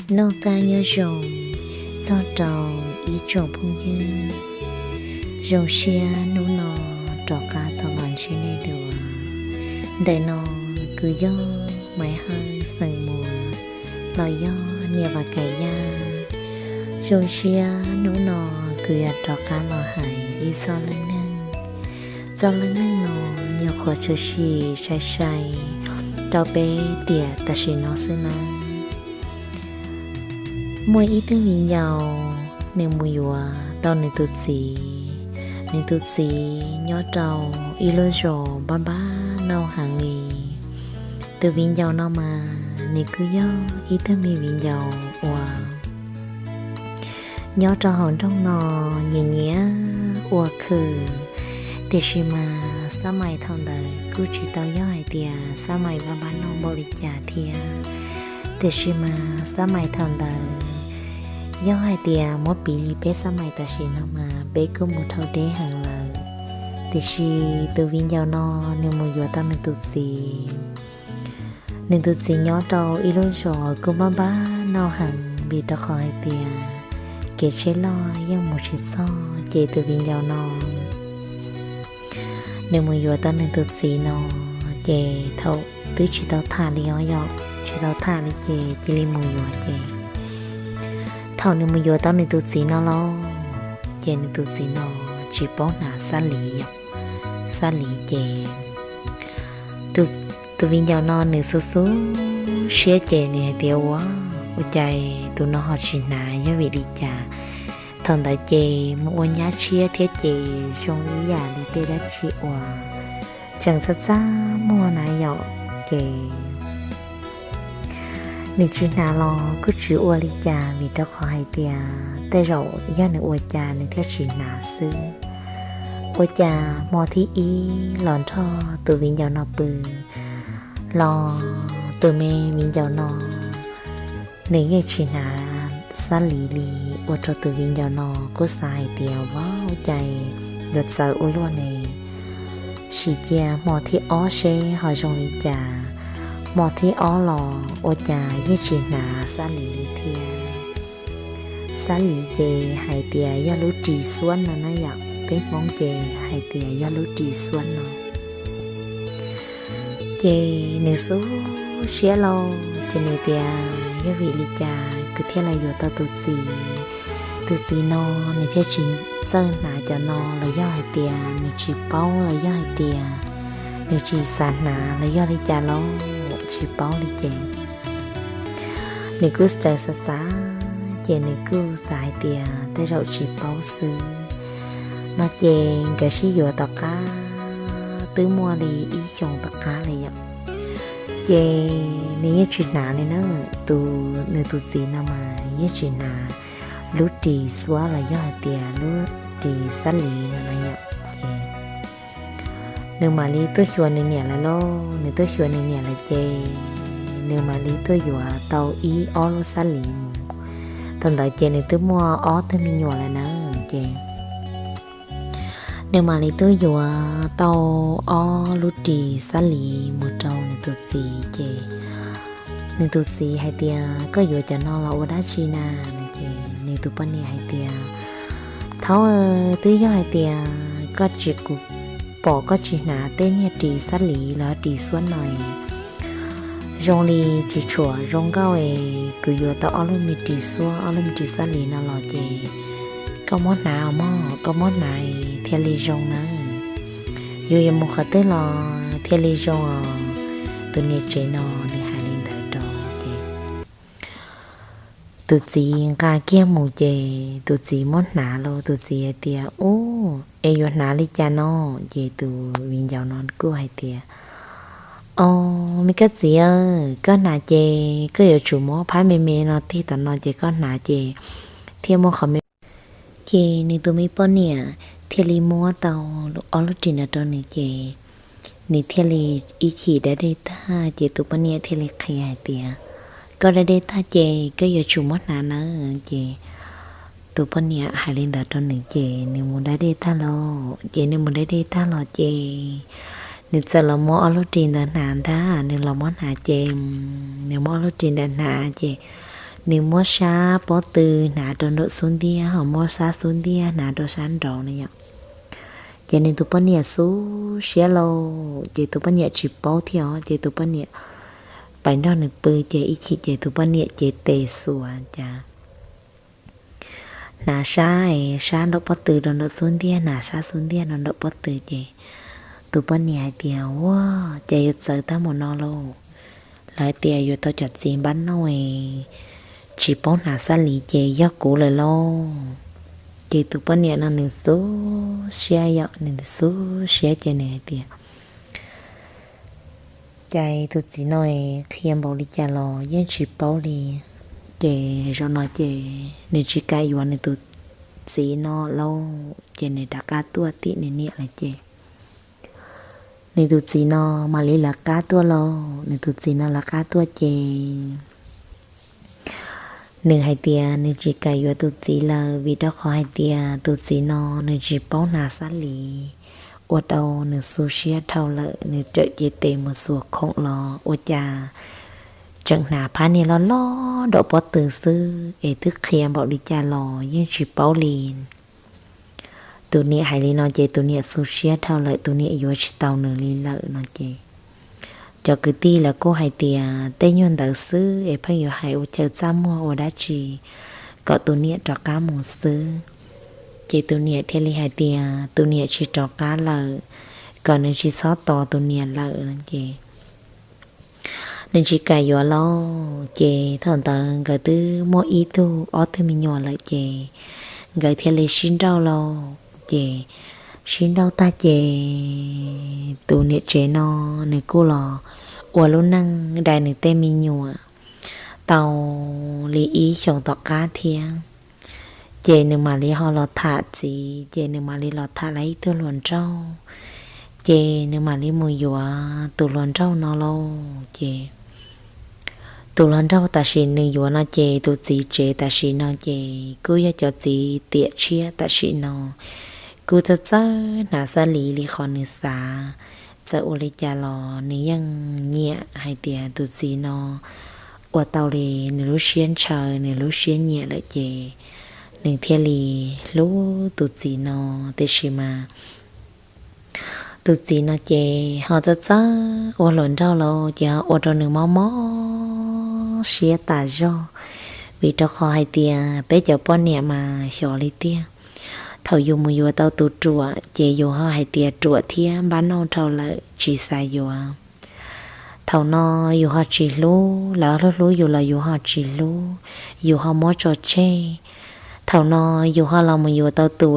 Noj qab nyob zoo txog rau ib tsoom phooj ywg. Zoo siab hnub no rov qab tau los ntsib nej dua. Ntawm no kuv yog Maiv Hawj xeem Muas los yog Niam Vam Kaim Yaj. Zoo siab hnub no kuv yuav rov qab los hais ib txoj leej neeg. Txoj leej neeg no nyuam qhuav tshwm sim sai sai rau peb tiam tam sim no xwb no. Muaj ib tug viv ncaus, nws mus yuav tau nws tus txiv. Nws tus txiv nyob rau ib lub zos npab npab nauj heev li. Tus viv ncaus no mas nws kuj yog ib tug me viv ncaus uas nyob rau hauv nroog no nyiam nyiam ua khw. Tiam sis mas xab mais thaum ntawd kuj tsis tau yog hais tias xab mais npab npab nauj npaum li cas thiab. Tiam sis mas xab mais thaum ntawd yog hais tias muab piv li peb xab mais tam sim no mas peb kuj mus dhau deb heev lawm. Tiam sis tus viv ncaus no nws mus yuav tau nws tus txiv. Nws tus txiv nyob rau ib lub zos kuj npab npab nauj heev vim rau qhov hais tias kev tsheb loj yeej mus tsis txog, ces tus viv ncaus no nws mus yuav tau nws tus txiv no, ces thaum twb tsis tau tham li os yom, tsis tau tham li ces cia li mus yuav ces thaum nws mus yuav tau nws tus txiv no lauj, ces nws tus txiv no tsis paub hnav xab liv yom. Xab liv ces tus viv ncaus no nws xub xub siab ces nws hais tias ua, ua cas tus no ho tsis hnav yog vim li cas. Thaum ntawd ces mus ua nyab tshiab thiab ces zoo ib yam li tej dab tsi uas tseem txaj txaj muag na yom, ces nws tsis hnav los kuj tsis ua li cas vim rau qhov hais tias tej zaum yog nws ua cas nws thiaj tsis hnav xwb. Ua cas hmo thib ib los nrog tus viv ncaus no pw los tus me viv ncaus no nws yeej tsis hnav xab liv li, ua rau tus viv ncaus no kuj xav hais tias ua cas yuav txawv ua luaj ne, sim cia hmo thib ob seb ho zoo li cas. Hmo thib ob los ua cas yeej tsis hnav xab liv li thiab. Xab liv ces hais tias yog lub ris xuab no na yom, peb Hmoob ces hais tias yog lub ris xuab no. Ces nws xub siab lauj, ces nws tias yog vim li cas kuv thiaj los yuav tau tus txiv, tus txiv no nws thiaj tsis txawj hnav cov no los yog hais tias nws tsis paub los yog hais tias nws tsis xav hnav los yog li cas lauj, tsis paub li ces nws kuj txawm xav xav, ces nws kuj xav hais tias tej zaum tsis paub xwb no ces nkawd sib yuav tom qab twb muaj li ib xyoos tom qab li yom. Ces nws yeej tsis hnav li na, tus, nws tus txiv no mas yeej tsis hnav lub ris xuab los yog hais tias lub ris xab liv no na yom. Ces nws mam li tuaj xyuas nws niam lawm lauj, nws tuaj xyuas nws niam lawm ces nws mam li tuaj yuav tau ib ob lub xab liv mus. Thaum ntawd ces nws twb muaj ob tug me nyuam lawm na, ces nws mam li tuaj yuav tau ob lub ris xab liv mus rau nws tus txiv ces nws tus txiv hais tias koj yuav cov no los ua dab tsi na? Ces nws tus poj niam hais tias thaub, twb yog hais tias koj tsis, kuv pom koj tsis hnav tej niag ris xab liv los ris xuab no, zoo li tsis tshua zoo nkauj es kuv yuav tau ob lub me ris xuab, ob lub me ris xab liv no los ces koj muab hnav os mog, koj muab hnav thiaj li zoo na. Yus yuav mus qhov twg los thiaj li zoo os. Tus niam tsev no nws hais li ntawd rau ces tus txiv nqa kiag mus ces tus txiv muab hnav los tus txiv hais tias ub, es yuav hnav li cas no? Ces tus viv ncaus no kuj hais tias o, me koj txiv, koj hnav ces koj yuav tsum muab phab me me no tig tom no ces koj hnav ces thiaj muaj qhov me. Ces nws tus me poj niam thiaj li muab tau ob lub ris no rau nws ces nws thiaj li ib chim da dej tag ces tus poj niam thiaj li qhia hais tias koj da dej tag ces koj yuav tsum muab hnav nawb. Ces tus poj niam hais li ntawd rau nws ces nws mus da dej tag los, ces nws mus da dej tag los ces nws txawm los muab ob lub ris ntawd hnav ntag, nws los muab hnav ces nws muab ob lub ris ntawd hnav ces nws muab sab pob tw hnav rau nraum xub ntiag, ho muab sab xub ntiag hnav rau sab nraud no yom. Ces nws tus poj niam xub siab lauj, ces tus poj niam tsis paub thiab os, ces tus poj niam pais nrog nws pw, ces ib chim ces tus poj niam cev tes xuas cas hnav sab, sab nraum pob tw rau nraum xub ntiag, hnav sab xub ntiag rau nraum pob tw, ces tus poj niam hais tias, Ua, cas yuav txawv tag mus no lauj? Lawv tias yuav tau cov txiv npab nauj, tsis paub hnav xab lis ces yog kuv lawm lauj. Ces tus poj niam no nws xub siab yom, nws xub siab ces nws hais tias, Cas tus txiv no qhia npaum li cas los yeej tsis paub li. Ces zaum no ces nws tsis kam yuav nws tus txiv no lauj, ces nws rov qab tuaj tim nws niam lawm ces nws tus txiv no mam li lawv qab tuaj lauj. Nws tus txiv no lawv qab tuaj ces nws hais tias nws tsis kam yuav tus txiv lawm, vim rau qhov hais tias tus txiv no nws tsis paub hnav xab lis, ua rau nws xub siab dhau lawm, nws rawm cev tes mus xuas khoom los ua cas tseem hnav phab niag loj loj nraum pob tw xwb, es twb qhia npaum li cas los yeej tsis paub li. Tus niam hais li no ces tus niam xub siab dhau lawm, tus niam yuav tsis tau nws li lawm no ces cov kwv tij lawv kuj hais tias tej nyuag ntawd xwb es pheej yuav hais ua chaw txaj muag ua dab tsi kom tus niam rov qab mus xwb. Ces tus niam thiaj li hais tias tus niam tsis rov qab lawm, kom nws tsis txhob tos tus niam lawm no ces nws tsis kam yuav lauj. Ces thaum ntawd nkawd twb muaj ib tug ob tug me nyuam lawm ces nkawd thiaj li sib nrauj lauj. Ces sib nrauj tag ces tus niam tsev no nws kuj los ua lub neej dai nws tej me nyuam tau li ib xyoos tom qab thiab. Ces nws mam li ho los tham txiv, ces nws mam li los tham lawv ib tug hluas nraug, ces nws mam li mus yuav tus hluas nraug no lauj. Ces tus hluas nraug tam sim nws yuav no ces tus txiv tsev tam sim no ces kuj yog cov txiv tiam tshiab tam sim no, kuj txawj txawj hnav xab lis li qhov nws xav. Txawm ua li cas los nws yeej nyiam hais tias tus txiv no ua tau li nws lub siab ntshaw, nws lub siab nyiam lawm ces nws thiaj li hlub tus txiv no. Tiam sis mas tus txiv no ces ho txawj txawj ua hluas nraug lauj, ces ho ua rau nws mob mob siab tas zog, vim rau qhov hais tias peb cov poj niam mas xyov li tiag. Thaum yus mus yuav tau tus ruam ces yus ho hais tias ruam thiab npab nauj dhau lawm tsis xav yuav. Thaum no yus ho tsis hlub, lawv hlub hlub yus los yus ho tsis hlub, yus ho muab tso tseg. Thaum no yus ho los mus yuav tau tus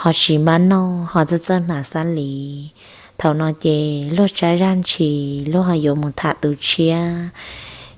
ho tsis npab nauj, ho txawj txawj hnav xab lis. Thaum no ces luag tsab zaj ntshis, luag ho yuav mus tham tus tshiab,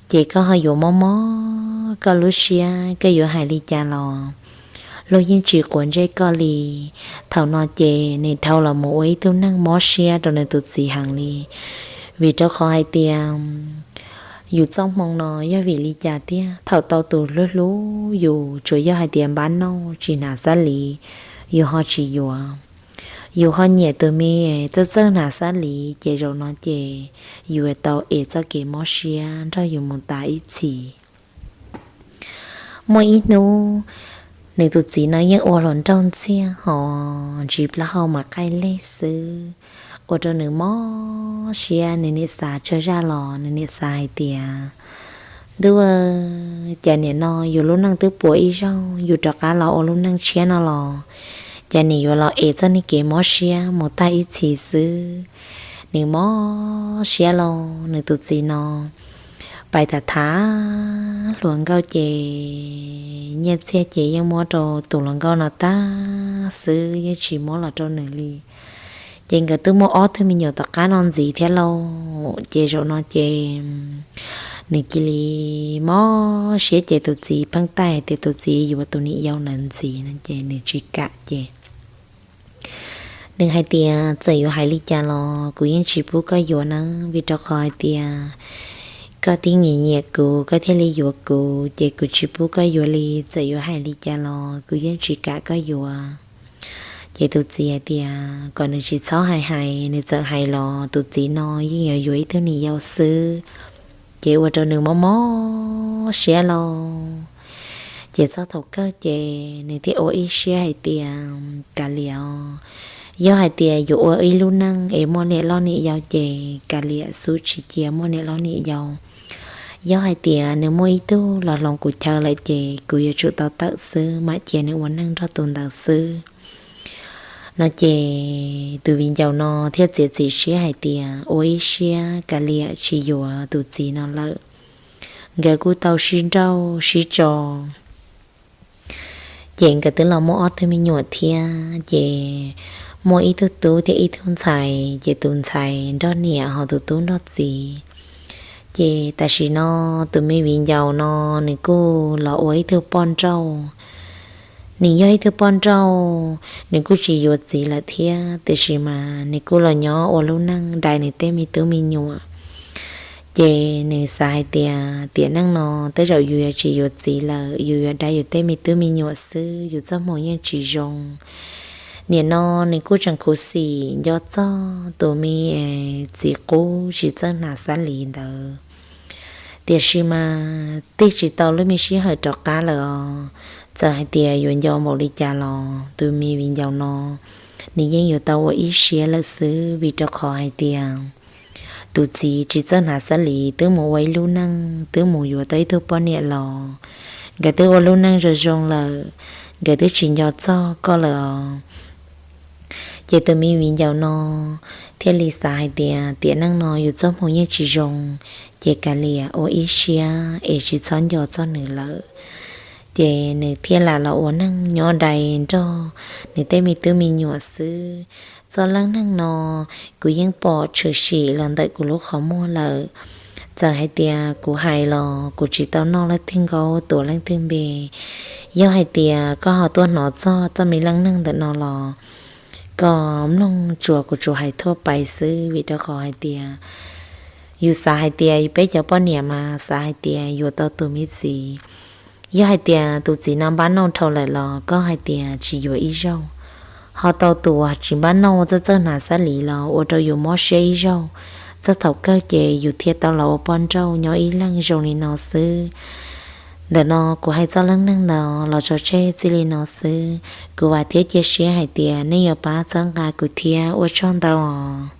ces koj ho yuav mob mob koj lub siab, koj yuav hais li cas los luag yeej tsis quav ntsej koj li. Thaum no ces nws dhau los mus ua ib tug neeg mob siab rau nws tus txiv heev li, vim rau qhov hais tias yus txoj hmoo no yog vim li cas tiag, thaum tau tus hlub hlub yus tsuas yog hais tias npab nauj tsis hnav xab lis, yus ho tsis yuav. Yus ho nyiam tus me txawj txawj hnav xab lis, ces zaum no ces yus tau ev txoj kev mob siab nrog yus mus tas ib txhis. Muaj ib hnub nws tus txiv no yeej ua hluas nraug ntxiag ho ntsis plaub hau mas qaij leg xwb, ua rau nws mob siab. Nws niam xav tsawg zaj los nws niam xav hais tias, Ntuj, cas nim no yus lub neej twb puas ib zaug, yus rov qab los ua lub neej tshiab no los cas nim yuav los ev txoj niag kev mob siab mus tag ib txhis xwb. Nws mob siab lauj, nws tus txiv no pais tham tham hluas nkauj ces nyiaj txiag ces yeej muab rau tus hluas nkauj no tag xwb, yeej tsis muab los rau nws li. Ces nkawd twb muaj ob tug me nyuam tom qab no ntxiv thiab lauj, ces zaum no ces nws cia li mob siab ces tus txiv pheej taij hais tias tus txiv yuav tus niam yau ntawd ntxiv no ces nws tsis kam ces nws hais tias, Txawm yuav hais li cas los kuv yeej tsis pub koj yuav na, vim rau qhov hais tias koj tib nyiam nyiam kuv koj thiaj li yuav kuv, ces kuv tsis pub koj yuav li. Txawm yuav hais li cas los kuv yeej tsis kam koj yuav. Ces tus txiv hais tias kom nws tsis txhob hais hais, nws txawm hais los tus txiv no yeej yuav yuav ib tug niam yau xwb. ces ua rau nws mob mob siab lauj. Ces txog thaum kawg ces nws thiaj ua ib siab hais tias, Kav liam os, yog hais tias yuav ua ib lub neej es muaj niam loj niam yau ces kav liam xub tsis cia muaj niam loj niam yau. Yog hais tias nws muaj ib tug los hloov kuv chaw lawm ces kuv yuav tsum tau tawm xwb, mam cia nws ua neej nrog tus ntawd xwb. No ces tus viv ncaus no thiaj txiav txim siab hais tias ua ib siab kav liam tsis yuav tus txiv no lawm. Nkawd kuj tau sib nrauj sib tso, ces nkawd twb los muaj ob tug me nyuam thiab, ces muaj ib tug tub thiab ib tug ntxhais, ces tus ntxhais nrog niam ho tus tub nrog txiv. Ces tam sim no tus me viv ncaus no nws kuj los ua ib tug poj nrauj. Nws yog ib tug poj nrauj, nws kuj tsis yuav txiv lawm thiab, tiam sis mas nws kuj los nyob ua lub neej dai nws tej me tub me nyuam. Ces nws xav hais tias tiam neej no tej zaum yus yuav tsis yuav txiv lawm, yus yuav dai yus tej me tub me nyuam xwb, yus txoj hmoo yeej tsis zoo. Nim no nws kuj tseem khuv xim nco txog tus me txiv qub tsis txawj hnav xab lis ntawd, tiam sis mas tig tsis tau lub me sij hawm rov qab lawm os. Txawm hais tias yuav nco npaum li cas los tus me viv ncaus no nws yeej yuav tau ua ib siab lawm xwb, vim rau qhov hais tias tus txiv tsis txawj hnav xab lis twb mus ua ib lub neej, twb mus yuav tau ib tug poj niam los, nkawd twb ua lub neej zoo zoo lawm, nkawd twb tsis nco txog koj lawm os. Ces tus me viv ncaus no thiaj li xav hais tias tiam neej no yus txoj hmoo yeej tsis zoo, ces kav liam ua ib siab es tsis txhob nco txog nws lawm. Ces nws thiaj lam los ua neej nyob dai nrog nws tej me tub me nyuam xwb. Txoj leej neeg no kuv yeej pom tshwm sim los ntawm kuv lub qhov muag lawm. Txawm hais tias kuv hais los kuv tsis tau noj leej twg nkaub tuav leej twg npe. Yog hais tias koj ho tuaj hnov txog txoj me leej neeg ntawm no los koj mloog tsuas kuv tsuas hais thuaj pais xwb, vim rau qhov hais tias yus xav hais tias peb cov poj niam mas xav hais tias yuav tau tus me txiv. Yog hais tias tus txiv no npab nauj dhau lawm los koj hais tias tsis yuav ib zaug, ho tau tus uas tsis npab nauj txawj txawj hnav xab lis los ua rau yus mob siab ib zaug. Txog thaum kawg ces yus thiaj tau los ua poj nrauj nyob ib leeg zoo li no xwb. Ntawm no kuv hais txoj leej neeg no los tso tseg txij li no xwb. Kuv vam thiab cia siab hais tias nej yuav pab txhawb nqa kuv thiab, ua tsaug ntau os.